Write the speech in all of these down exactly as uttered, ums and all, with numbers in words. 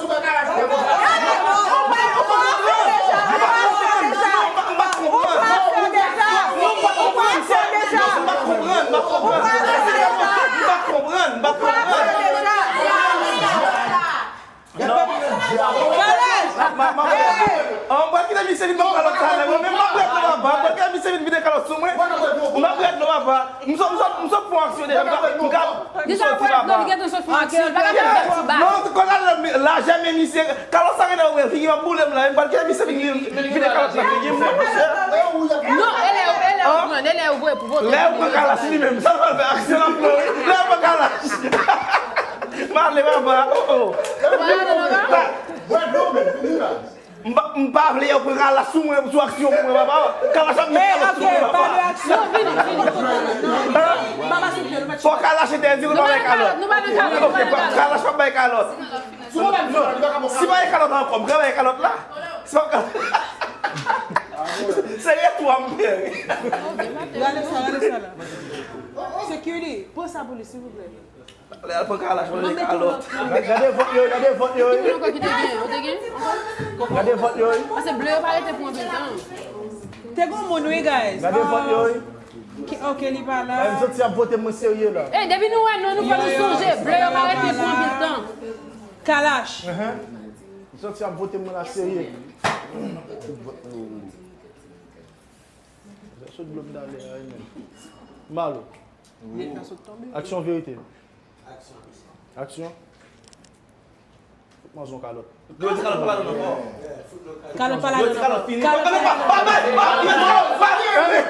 sou baka la. M pa konprann. M pa konprann. M pa konprann. M pa konprann. M pa konprann. M pa konprann. Non. Ma, ma, ma, an, m pral kite misye vin ban m kalòt sa, men mwen menm m ap rèd non papa, m pral kite misye vin vide kalòt sou mwen. M ap rèd non papa. M sot, m sot, m sot fè yon aksyon deja, m ka, m ka, m soti papa. Li gentan sot fè yon aksyon, li pa ka fè back to back. Non, kòl la, lajè men misye, kalòt sa gentan wè, figi m ap boule m la, m pral kite misye vin vide kalòt nan figi m, non, monchè. Non, e lè, e lè ou pran, e lè ou voye pou vote. Lè ou pran kalòt li menm, sa l pral fè aksyon l ap pran, wi. Lè ou pran kalòt. M ale papa, oh, oh. Bwè dlo, men, vini la. M pa, m pa vle yo pran kalòt sou mwen, sou aksyon pou mwen, papa. Kalòt ap met kalòt sou mwen, papa. Non, vini, vini. Fò kalòt entèdi, nou pa bay kalòt. Nou pa nan kalòt, nou pa nan kalòt. Ok, kalòt pa bay kalòt. Si pa bay kalòt ankò, m pral bay kalòt la. Si pa kalòt. Se retwa m pè. Gade sa, gade sa la. Security, pran sa pou li, silvouplè. Lè al pran kalòt, mwen gen kalòt. Gade vòt yo, gade vòt yo. Ki moun ankò ki te gen? Ou te gen? Gade vòt yo. Paske ble yo pa rete pou anpil tan. Te gon moun, wi, guys. Gade vòt yo. Ki, ok, li pa la. Ay, m santi ap vote mwen serye la. Eh, depi nou wè non, nou fò nou sonje. Ble yo pa rete pou anpil tan. Kalòt. M santi ap vote mwen la serye. Sot dlo m dale a, men. Malo. Aksyon verite. Aksyon. Fout mwen zon kalòt. Yo di kalòt pa ladan ankò. Kalòt pa ladan ankò. Kalòt pa ladan ankò.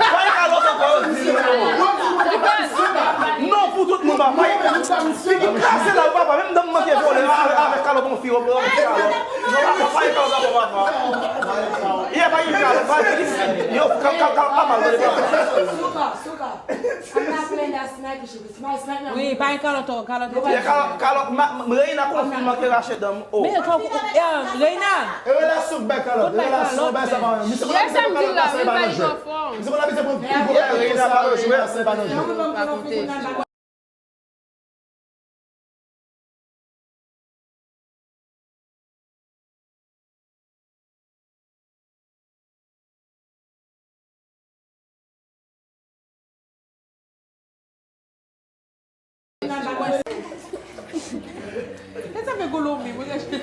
Pa kalòt ankò, yo di. Non, pou tout moun, papa. Figi kase la, papa. Menm dan m manke vole avèk kalòt yon fi, yo pran kalòt. Yo pa kalòt ankò, papa. Yo pa kalòt ankò, papa. Yo kalòt pa mal, tande, papa. Suka, suka. I'm not playing that sniper shit. It's my sniper. Wi, pa gen kalòt, kalòt. Kalòt, kalòt, Reina konfime ke rache dan m. Oh. Men, Reina. E relasyon k bay kalòt. Relasyon bay sa pa menm. Misye konn misye konn pase pa nan jwèt. Misye konn misye konn pase pa nan jwèt. Esa pe golo mi, mwen gache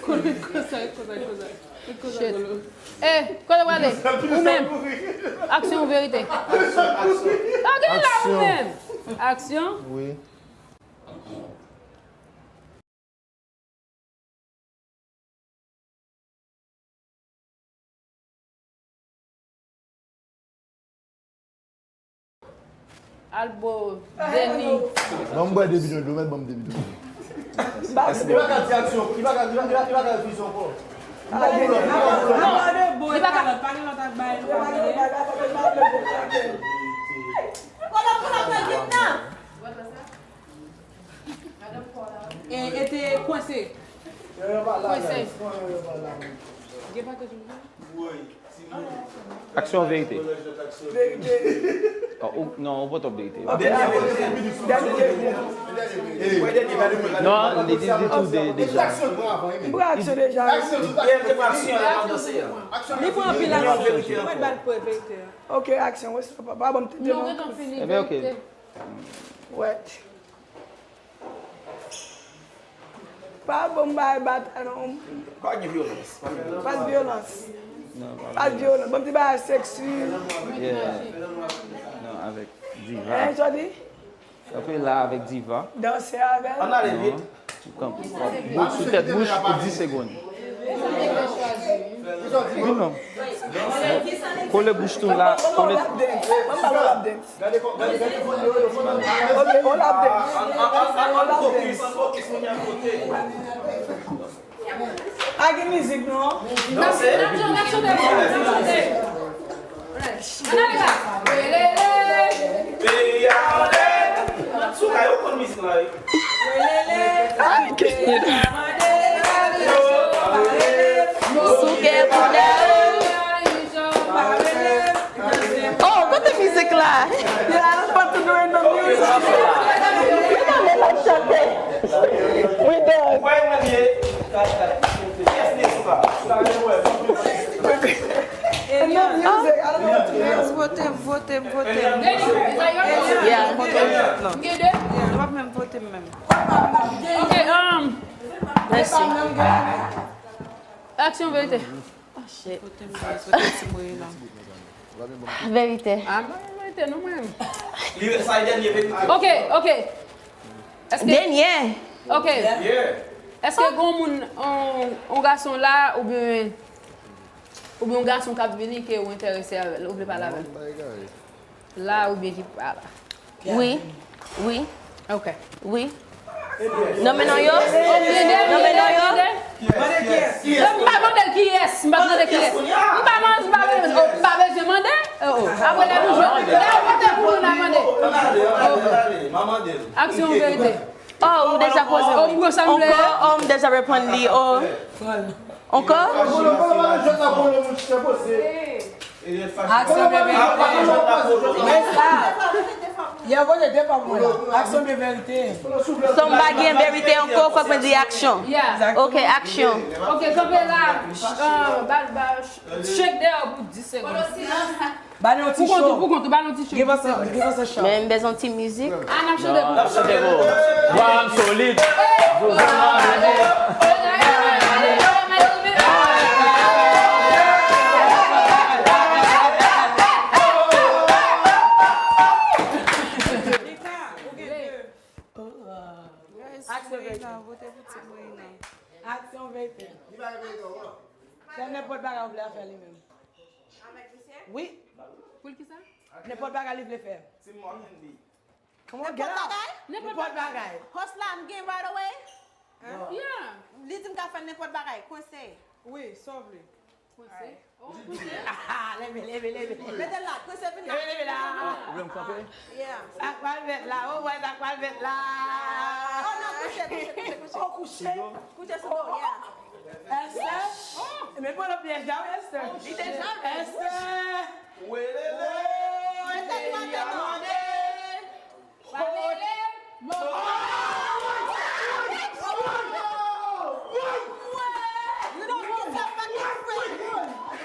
golo konsa, konsa, konsa. Shit. Eh, kote w ale? Ou menm. Aksyon ou verite? Aksyon. Aksyon. Wi. Albo, Deni. Ban m bwè de bidon dlo, mèt ban m de bidon dlo. Li pa ka di aksyon, li pa ka, li pa, li pa, li pa ka refize ankò. Li pa ka. E, e te kwense. Kwense. Gen pa te sou. Aksyon verite. Verite. Oh, ou, non, ou potop verite. Ok, aksyon. Dènye, dènye. Non, li di, di tou de, deja. M pran aksyon deja. Li pran anpil aksyon. Mwen ba l pou verite. Ok, aksyon. Wè, se pa, pa ban m tete non. Ebyen, ok. Wè. Pa bon bagay batay non. Pa gen vyolans. Pa gen vyolans. Pas vyolans. Pas vyolans. Bon ti bagay seksi. Yeah. Non, avèk Diva. Hein, jodi? Kanpe la avèk Diva. Danse avè l. Ann ale vit. Kanpe. Bouch sou tèt bouch pou dis segonn. Wi, non. Kole bouch tou la. Kole. Mwen pa lap dance. Gade kò, gade, gade kò yo, yo, yo. Ok, on lap dance. An, an, an, an, an fokis, an fokis, moun yo kote. A gen mizik non. Danse. N ap chante, n ap chante. Ann ale la. Welele. Peyi a anlè. Sou kay ou konn mizik la wi. Welele. Ay, ki Souke pou Daou. Oh, kote mizik la? Yeah, pa tou nou nan mizik. Wi, non, men l ap chante. Wi, dog. Wè mwen ye. Yes, yes, pa. Nan mizik, I don't know what to do. Vote m, vote m, vote m. Yeah. Gen de. Yo p ap menm vote m menm. Ok, um, Mèsi. Aksyon verite. Oh, shit. Verite. A mwen verite non mwen. Li sa e dènye verite. Ok, ok. Èske Dènye. Ok. Yeah. Èske gon moun on, on gason la oubyen oubyen on gason k ap vini ke ou enterese avè l, ou vle pale avè l? La oubyen ki pa la? Wi. Wi. Ok. Wi. Nonmen non yo. Nonmen non yo. M pa mande l kiyès, m pa mande kiyès. M pa mande, m pa bezwen, m pa bezwen mande. Oh, oh. Apre lè nou jwe, lè ou vote pou nou, n a mande. Ann ale, ann ale, ann ale. M a mande l. Aksyon verite. Oh, ou deja poze. Oh, m gwo sanble. Ankò, oh, m deja reponn li. Oh. Ankò? Apolo, Apolo, pa nan jwèt Apolo, mon chè, poze. Aksyon verite. Apolo, pa nan jwèt Apolo. Men sa. Yo vote de fwa pou mwen la. Aksyon oubyen verite? Son m pa gen verite ankò, fòk mwen di aksyon. Yeah. Ok, aksyon. Ok, kanpe la. Uh, ba, ba, shake dèyè pou dis segonn. Ba nou yon ti Pou kont ou, show. Pou kont ou, ba nou ti show. Gen panse, gen panse show. Men m bezwen ti mizik. Ah, n ap chante pou N ap chante pou ou. Bwa m solid. Zozo m anrele. Aksyon verite. Vote pou Ti Moyina. Aksyon verite. Fè nenpòt bagay ou vle a fè li menm. Wi. Pou l kisa? Nenpòt bagay li vle fè. Ti mò Hendy. Kòman gen la? Nenpòt bagay. Host la, m gen right away? Yeah. Li di m ka fè nenpòt bagay, kwense. Wi, sa w vle. Kwense. Oh, kwense. Leve, leve, leve. Mete l la, kwense vin la. Leve, leve la. Ou vle m kanpe? Yeah. Sa k pral fèt la, oh, wè sa k pral fèt la. Oh non, kouche, kouche, kouche, kouche. Oh, kouche. Kouche sou do, yeah. Esther? Men pran nan pyèj la, wi, Esther. Li deja vle. Esther! Welele. Mete l mande non.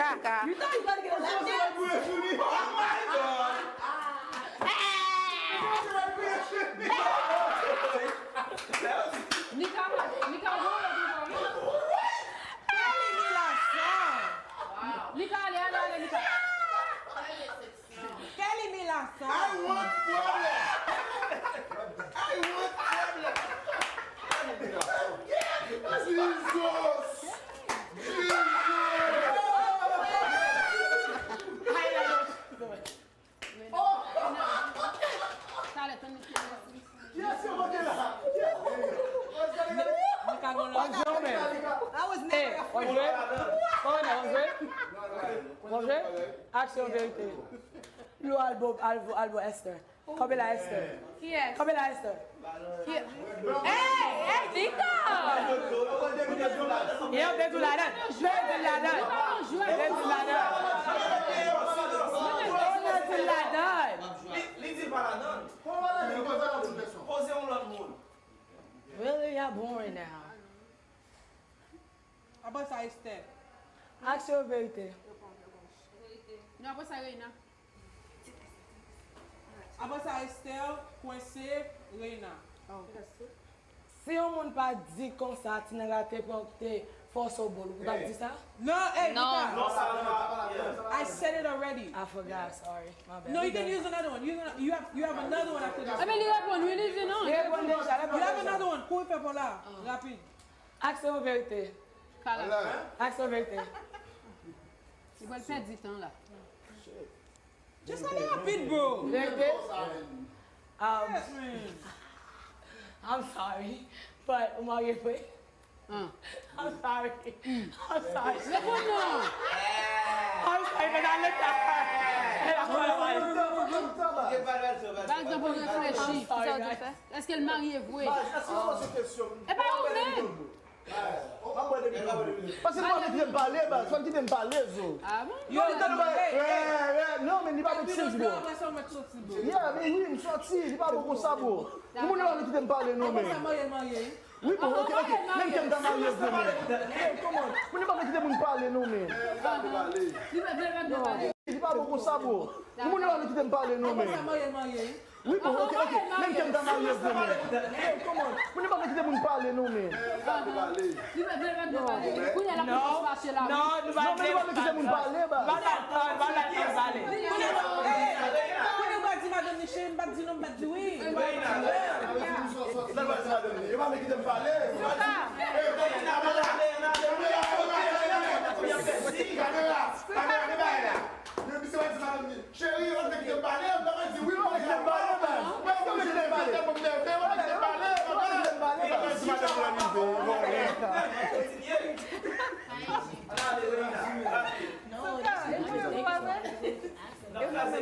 Kaka. Nika, Nika, Nika, ale, ale, ale, Nika. Kelly Milasan. I want problem. I want W ap jwe? Kòmandè, w ap jwe? W ap jwe? Aksyon, verite. Lou, al bo, al bo, al bo Esther. Kanpe la, Esther. Kiyès? Kanpe la, Esther. Ki-, ey, ey, Victor! Yo, te tou ladan. Yo, te tou ladan. Yo, te tou ladan. Yo, te tou ladan. Li, li di l pa ladan. Poze yon lòt moun. Really, y'all boring now. Apre sa, Esther. Aksyon, verite. Non, apre sa, Reina. Apre sa, Esther, Kwense, Reina. Si yon moun pa di konsa, Tinara te pran, te fòse w bol, ou t ap di sa? Non, hey, non. Vita. Non, sa, non, sa, yeah. I said it already. I forgot, sorry. My bad. No, you can use another one. You, you have, you have another one after this. Epi li reponn, wi, li di non. Li reponn deja, li reponn deja. You have another one. Kouri fè pa w la, rapid. Aksyon, verite. Kala. Aksyon, verite. Li pral pèdi tan la. Just ale rapid, bro. Verite. Um, I'm sorry, but ou marye vre? I'm sorry. I'm sorry. Reponn non. I'm sorry, but I look at her. And I'm sorry. Pa egzanp, ou reflechi. I'm sorry, guys. Èske l marye vre? E pa ou menm. Paske li pa vle kite m pale, baz. Fò l kite m pale, zo. Ah bon? Yo, yo, yo, non, men li pa make sense, bro. Yeah, men wi, m sòti, li pa bon konsa, bro. Pou moun yo pa vle kite m pale, non, men. Wi, bon, ok, ok. Menm ke m ta marye vre, men. Hey, come on. Moun yo pa vle kite moun pale, non, men. Li pa vle pale. Li pa bon konsa, bro. Pou moun yo pa vle kite m pale, non, men. Wi, bon, ok, ok. Menm ke m ta marye vre, men. Hey, come on. Moun yo pa vle kite moun pale, non, men. Li pa vle pale. Kounye a l ap pase la. Non, non, nou pa vle kite moun pale, baz. Nou pa vle pale. Kounye a w pa di madanm li cheri, m pa di non, m pa di wi. Yo pa vle kite m pale. Kamera, kamera, kamera, kamera, kamera, kamera, kamera, kamera, kamera. Yo, misye pa di madanm li. Cheri, ou pa vle kite m pale, ou pa di wi, ou pa vle kite m pale, baz. Ou pa vle kite m pale, ou pa vle kite m pale, ou pa vle kite m pale, baz. Ou pa di madanm li, vòlè.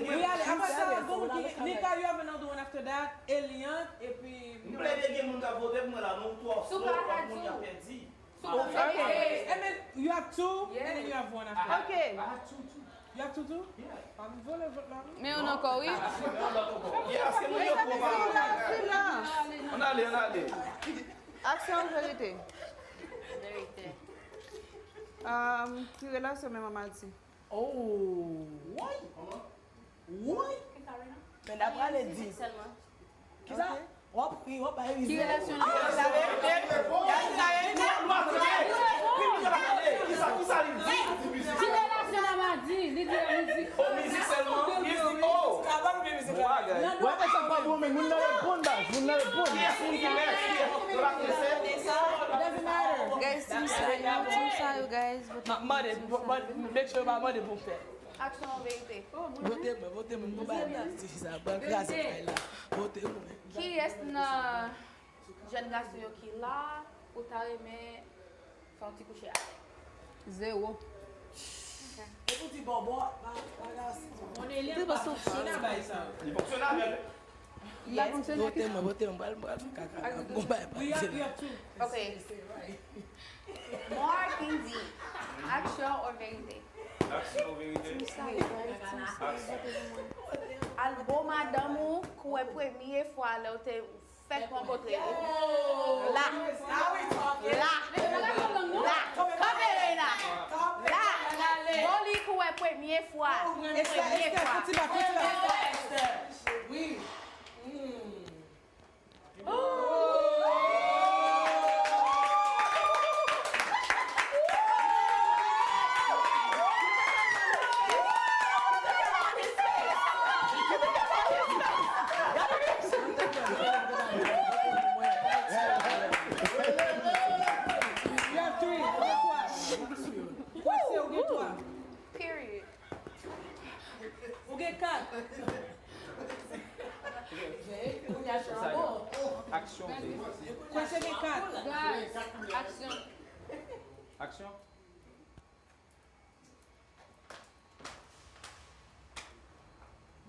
Wi, ale, apre sa, bon, ki, Nika, you have another one after that, Eliant, epi. M plede gen moun k ap vote pou mwen la, non, twò slow, moun y ap pèdi. Okay. And then you have two, and then you have one after. Okay. I have two, too. You have two, too? Yeah. Pa m vole vòt la, non? Men yon ankò, wi. Yes, ke moun yo pran. Ann ale, ann ale. Aksyon, verite. Verite. Um, ki relasyon men manman di? Oh. Woy! Woy! Men n ap prale di. Kisa? W ap ri, w ap bay rize. Ki relasyon nan? Ki relasyon nan Madi? Li di la mizik. O, mizik sèlman? Mizik, o. Bon bagay. Wè, men sa pa bon, men moun nan reponn, baz. Moun nan reponn. Kiyès moun ki mèt? Kiyès? Yo pa konn se. Guys, team sa yo, team sa yo, guys. Mande, make sure yo pa mande pou m fè. Aksyon ou verite? Vote mwen, vote mwen, mwen pa di sa, ban kraze kay la. Vote mwen. Kiyès nan jèn gason yo ki la, ou ta renmen fè yon ti kouche avè l? Zewo. E pou di bòbò, pa, pa gasi. Li pa fonksyone avè l. Vote mwen, vote mwen, pral, pral fè kaka. Mwen bay pa di. Ok. Mark Indy, aksyon ou verite? Aksyon ou verite? Aksyon. Al bo madanm ou kou wè premye fwa lè w te fèk rankontre. La. La. La. Kanpe, Reina. La. Bo li kou wè premye fwa. Premye fwa. Wi. You have three. Ou gen twa. Period. Ou gen kat. Aksyon. Kwense gen kat. Guys, aksyon. Aksyon.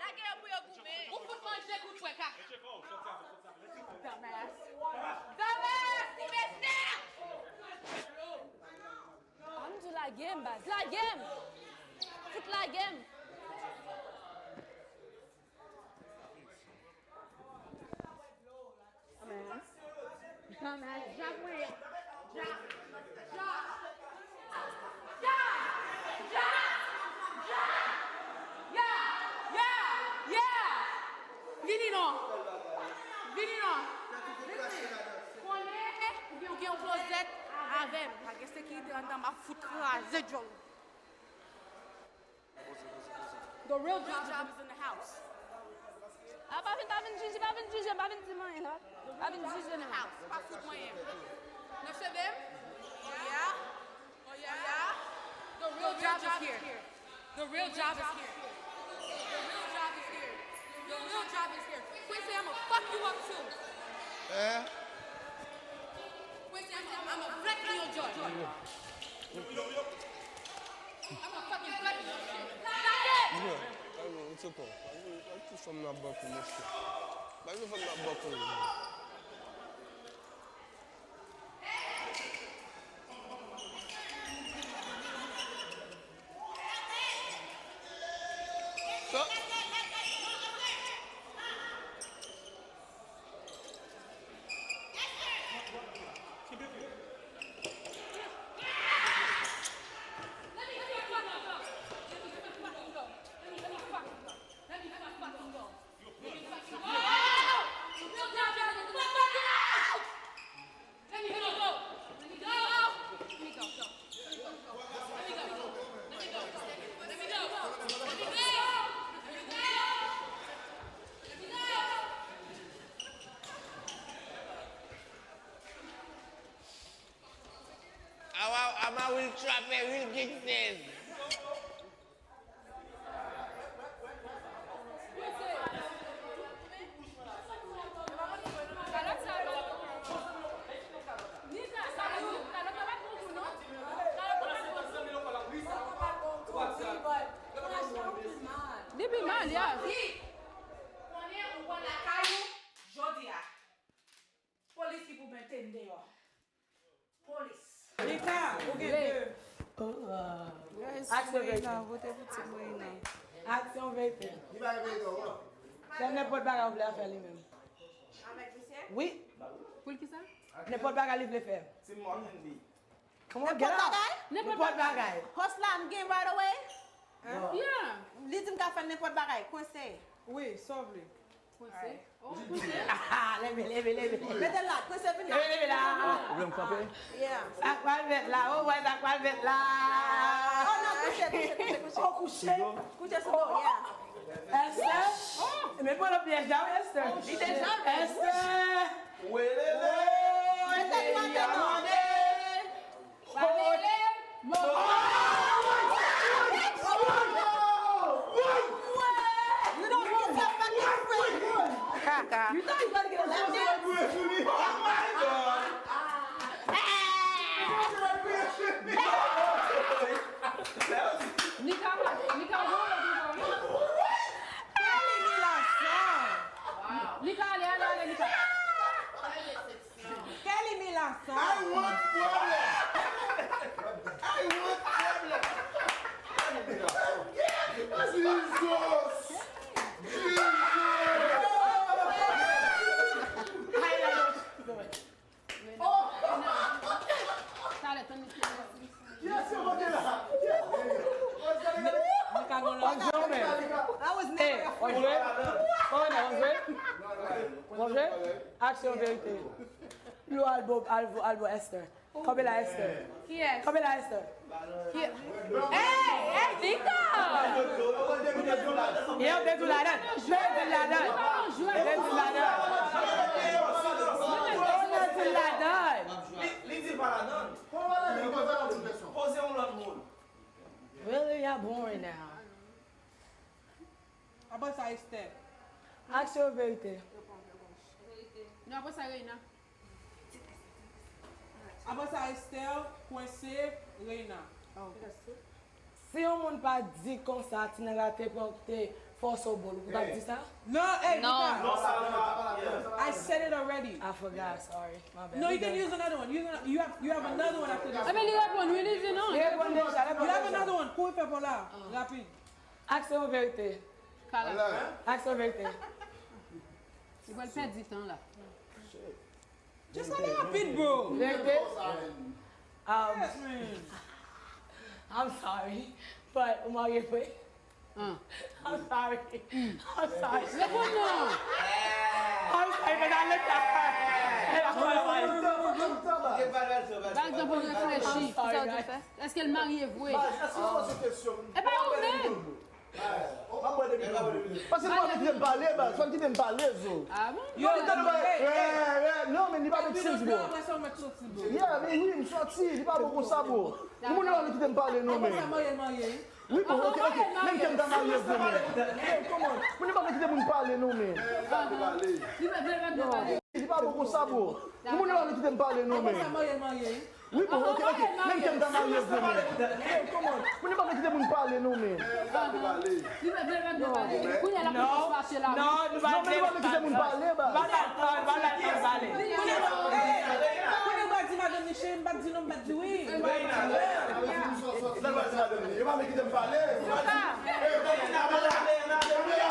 Lage yo pou yo goumen. Ou fout manje kout frè kaka. Dumbass. Dumbass, ti mesye! Ah, m di w lage m, baz. Lage m! Fout lage m! Dumbass. Dumbass. Jak mwen ye. Jak. Jak. Jak. Jak. Jak. Yeah. Yeah. Yeah. Vini non. Vini non. Konnen ou gen yon klozèt avè m. Pa gen sekirite anndan, m ap fout kraze djòl. The real job is in the house. Ah, pa vin, pa vin jije, pa vin jije, pa vin di m anyen la. Pa vin jije non. House, pa fout mwen. Nan cheve m? Oh yeah. Oh yeah. The real job is here. The real job is here. The real job is here. The real job is here. Quincy, I'ma fuck you up too. Eh? Quincy, I'ma, I'ma wreck your joint. I'ma fucking wreck your shit. Stop it! Bro, I know, it's okay. Why you, why you from that buckle, mister? Why you from that buckle? Awa, ama will trap e will get seize. Li pi mal, yeah. Konnen ou pran lakay ou jodi a. Ou gen de. Guys, Aksyon Reina, verite. Vote pou Team Reina. Aksyon verite. Fè nenpòt bagay ou vle a fè li menm. Avèk misye? Wi. Pou l kisa? Nenpòt bagay li vle fè. Team Marc Andy. Nenpòt bagay? Nenpòt bagay. Host la, m gen right away? Yeah. Li di m ka fè nenpòt bagay. Kwense. Wi, sa w vle. Kwense? Oh, kwense. Leve, leve, leve. Mete l la, kwense vin la. Leve, leve la. Ou vle m kanpe? Yeah. Sa k pral fèt la? Oh, wè sa k pral fèt la. Oh non, kouche, kouche, kouche, kouche. Oh, kouche. Kouche sou do, yeah. Esther? Men pran nan pyèj la, wi, Esther. Li deja red. Esther! Welele! Esther, li mande non. Welele! Kaka. Li ka, li ka vole, li ka vole. Kèl imilyasyon! Li ka ale, ale, ale, li ka. Kèl imilyasyon! I want problem! I want problem! Jesus! Jesus! Talè, tann li. Yes, yo vote la. Yes. Mika gon lòt. That was never a friend. Bonjou. Bonjou. Bonjou. Aksyon verite. Lou albo, albo, albo Esther. Kanpe la, Esther. Kiyès? Kanpe la, Esther. Ki- Hey, hey, Vito! Yo, te di ladan. Te di ladan. Te di ladan. Te di ladan. Li, li di l pa ladan. Poze yon lòt mo. Really, y'all boring now. Apre sa, Esther. Aksyon verite. Non, apre sa, Reina. Apre sa, Esther, Kwense, Reina. Si yon moun pa di konsa, ti nèg la te pran, te fòse w bòl, ou pa di sa? Non, hey, Vita. Non, sa, non, sa pa la peine. I said it already. I forgot, sorry. My bad. No, you can use another one. You, you have, you have another one after this. Ebyen, li reponn, wi, li di non. Li reponn deja, li reponn deja. You have another one. Kouri fè pa w la. Rapid. Aksyon verite. Kala. Aksyon verite. Li pral pèdi tan la. Just ale rapid, bro. Verite. Um, I'm sorry, but ou marye vre? I'm sorry. I'm sorry. Reponn non. I'm sorry, but I looked at her. And I thought about it. Ba l tan pou l reflechi. Kisa w te fè? Èske l marye vre? E pa ou menm. Paske li pa vle kite m pale, baz. Fò l kite m pale, zo. Ah bon? Yo, li tande pale. Non, men li pa make sense, bro. Yeah, men wi, m sòti. Li pa bon konsa, bro. Yon moun li pa vle kite m pale, non, men. Wi, bon, ok, ok. Menm ke m ta marye vre, men. Hey, come on. Moun li pa vle kite moun pale, non, men. Li pa bon konsa, bro. Yon moun li pa vle kite m pale, non, men. Wi, bon, ok, ok. Menm ke m ta marye vre, men. Hey, come on. Moun li pa vle kite moun pale, non, men. Li pa vle pale. Kounye a l ap pase la. Non, nou pa vle kite moun pale, baz. Kounye a, kounye a, kounye a, w pa di madanm li cheri, m pa di non, m pa di wi. Yo pa vle kite m pale. Kamera, kamera, kamera, kamera,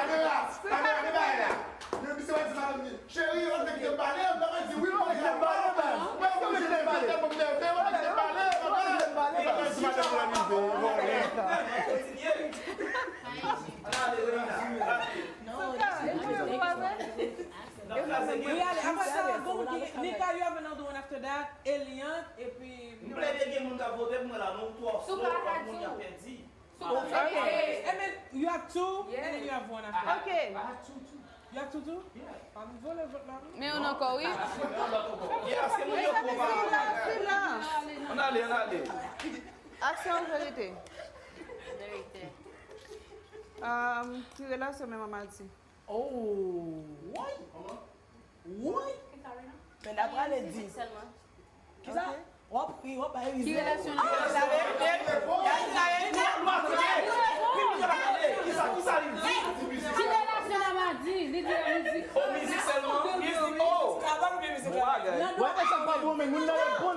kamera. Yo di se pa di madanm li. Cheri, ou te kite m pale, ou te di wi, ou te kite m pale, baz. Ou pa kite m pale, ou te kite m pale, papa. Ou pa di madanm li, vòlè. Wi, ale, apre sa, gon moun ki, Nika, you have another one after that, Eliant, epi m plede gen moun k ap vote pou mwen la, non, ou twò slow, moun y ap pèdi. Okay. And then you have two, and then you have one after that. Okay. I have two, too. You have two, too? Yeah. Pa vin vòlè vòt la, non? Men youn ankò, wi. Yeah, se moun yo pran. Ann ale, ann ale. Aksyon, verite. Verite. Um, ki relasyon menm an madi? Oh! Woy! Woy! Men n ap prale di. Kisa? W ap ri, w ap bay rizè. Ki relasyon nan? Ah, sa verite. Sa verite. Kisa, kisa li di? Ki relasyon nan madi? Li di mizik. Oh, mizik sèlman? Mizik, oh! Bon bagay. Wè, e sa k pa bon, men moun nan reponn,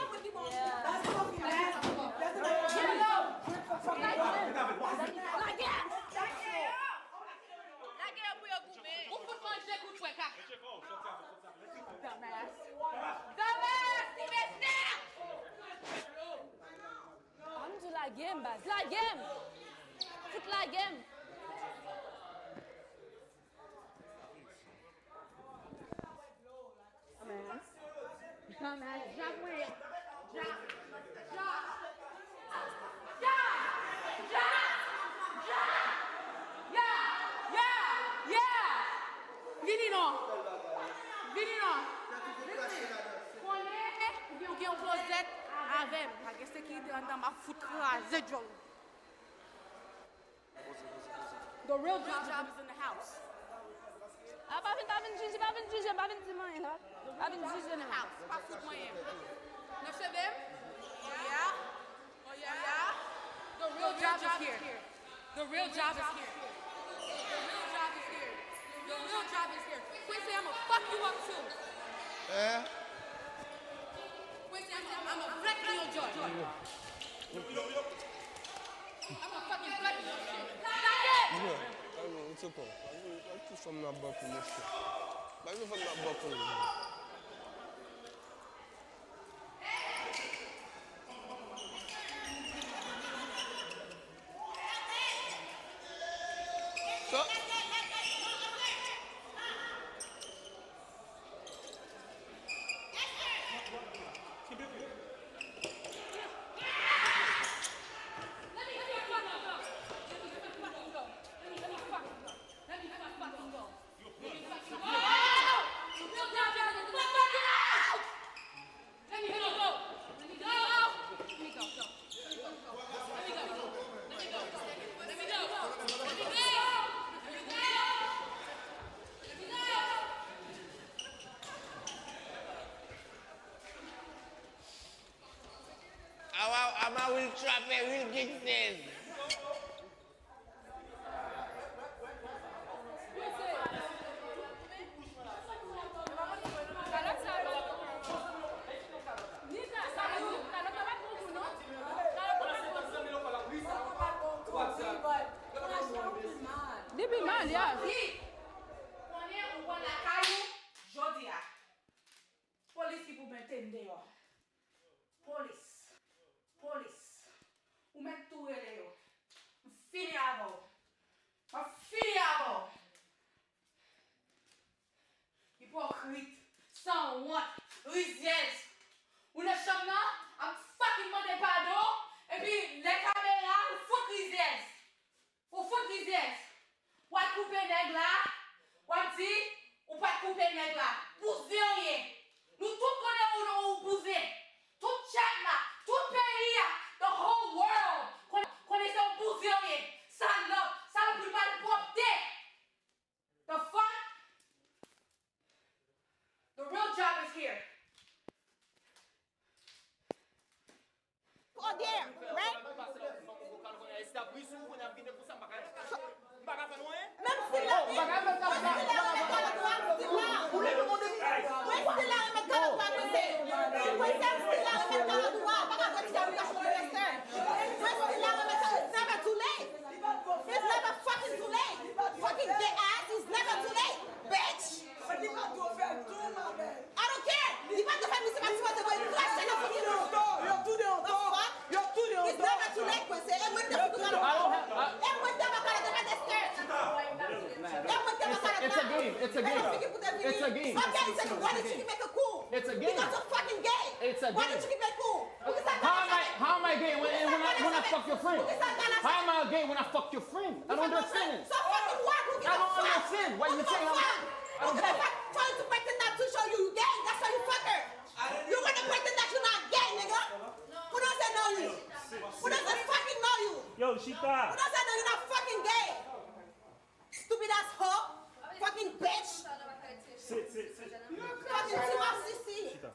That's fucking nasty. That's fucking nasty. Lage! Lage yo pou yo goumen. Ou fout manje kout fwe ka. Dumbass. Dumbass, ti mesye! An di lage m, baz. Lage m! Fout lage m! Dumbass. Dumbass, jak mwen ye. Jak. Jak. Jak. Jak. Jak. Yeah. Yeah. Yeah. Vini non. Vini non. Konnen ou gen yon klozèt avè m. Pa gen sekirite anndan, m ap fout kraze djòl ou. The real job is in the house. Ah, pa vin, pa vin jije, pa vin jije, pa vin di m anyen la. Pa vin jije non. House, pa fout mwen. Nèf Real job is here. The real job is here. The real job is here. Quincy, I'ma fuck you up too. Eh? Quincy, I'ma I'ma flex on your jaw. I'ma fucking flex on your shit. Stop it! Yeah, I know, it's okay. Why you fam nan bò pou mesye? Why you fam nan bò pou mesye? Ama will trap e will get seize. Li pi mal, yeah. Konnen ou pran lakay ou jodi a. Polis ki pou mete n deyò. Polis. Polis. Ou mèt tou rele yo. M fini avè w. M ap fini avè w. Ipokrit, sanwont, rizyèz. Ou nan chanm nan ap fucking mande padon, epi lè kamera ou fout rizyèz. Ou fout rizyèz. W al koupe nèg la, w ap di ou pa t koupe nèg la. Bouzen w ye. Nou tout konnen ou ou bouzen. Tout chat la, tout peyi a, the whole world konnen se yon bouzen w ye. Salòp, salopri malpwòpte. The fuck? The real job is here. Kote, right? Menm stil la, menm stil la renmen kalandwa, stil la. Mwen stil la renmen kalandwa, Quincy. Quincy, stil la renmen kalandwa. Pa ka wè ti a ou ka chante lèsè. Mwen stil la renmen kalandwa. It's never too late. It's never fucking too late. Fucking gay ass, it's never too late, bitch. But li pa dwe fè l tou, ma belle. I don't care. Li pa dwe fè l, misye pa sipoze voye krache nan figi nou. Yo toude anto. Yo toude anto. It's never too late, Quincy. E mwen ki te fout ou kalandwa. E mwen ki te ba kalandwa, pa de skirt. E mwen ki te ba kalandwa. E nan figi pou te vini. Ok, so why did you keep making cool? Because you're fucking gay. Why did you keep making cool? Poukisa w gala sa? How am I gay when, when, I, when I fuck your friend? How am I gay when I fuck your friend? I don't understand. So fucking what? Who give a fuck? Why you saying I'm... Who give a fuck? Trying to pretend not to show you gay. That's why you fuck her. You wanna pretend that you're not gay, nigga. Who doesn't know you? Who doesn't fucking know you? Yo, chita. Who doesn't know you're not fucking gay? Stupid ass hoe. Fucking bitch. Se, se, se. Fucking ti masisi. Chita.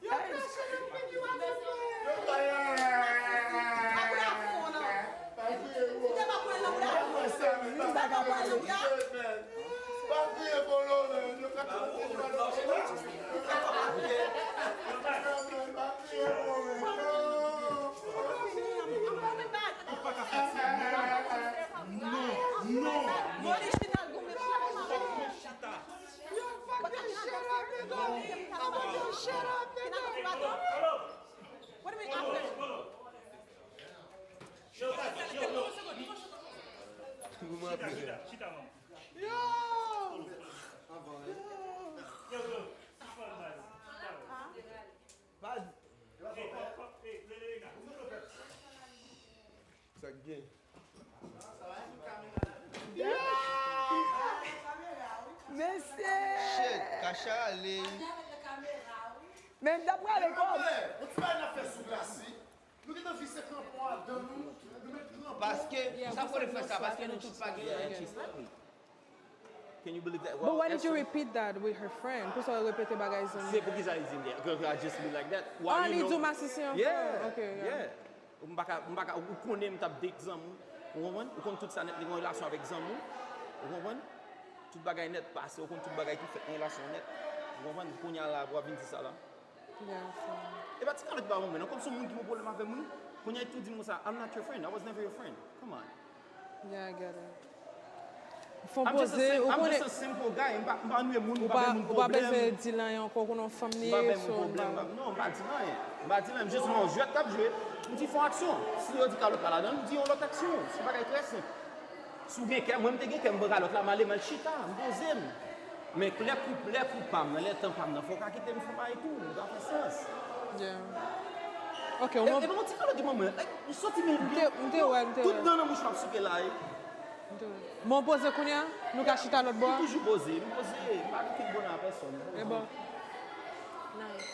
Non, non. Fucking shut up, nigga. Fucking shut up, nigga. What do we offer? Yo, yo, yo. Chita, chita, chita, manman. Yo! Yo, yo. Sispann baz. Chita, baz. Baz. Hey, fuck, fuck, hey, Lelena. Sa k gen? Mesye! Shit, Kacha ale. Men m ta prale kòm. Yon ti bagay n ap fè sou glas, wi. Nou gentan vise kranpon adan nou. Nou met kranpon. Paske, sa fò nou fè sa, paske nou tout pa gen yon chis. Can you believe that? But why did you repeat that with her friend? Poukisa w repete bagay zanmi? Se poukisa li di m that? Girl, I just be like that. Oh, li di w masisi ankò? Yeah, Ok, yeah. Yeah. M pa ka, m pa ka, ou konnen m t ap date zanmi w. Ou konprann? Ou konn tout sa nèt, li gen yon relasyon avèk zanmi w. Ou konprann? Tout bagay nèt pase, ou konn tout bagay ki fèt nan relasyon nèt. Ou konprann? Kounye a la, w ap vin di sa la. E pa ti kalòt pa mwen, non, kòm se yon moun ki gen pwoblèm avè m, wi. Kounye a, li tou di m konsa, "I'm not your friend. I was never your friend. Come on." Yeah, I get it. Fon poze, ou konnen. I'm just a simple guy. M pa, m pa annuye moun, m pa bay moun pwoblèm. Ou pa bezwen di l anyen ankò, ou konnen yon fanm li ye, so. M pa bay moun pwoblèm. Non, m pa di l anyen. M pa di l anyen, m jis wè yon jwèt k ap jwe. M di fè yon aksyon. Si yo di kalòt pa ladan l, m di yon lòt aksyon. Se yon bagay trè senp. Si w gen kè, mwen m te gen kè, m pran kalòt la, m ale, m al chita, m poze m. Men lè kou, lè kou pa m nan, lè tan pa m nan, fò w ka kite m fè yon bagay tou, li pa fè sans. Yeah. Ok, ou. E, e pa yon ti kalòt ki ban mwen, like, m santi m byen. M te wè, m te wè. Tout dan nan bouch m ap souke la, e. M te wè. Bon, poze kounye a, nou ka chita lòt bò a. M toujou poze, m poze, m pa gen kèk bonè a pèsòn. E bon. Nice.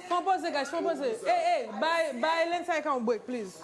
Fon poze, guys, fon poze. Ey, ey, bay, bay Lensay ka yon break, please.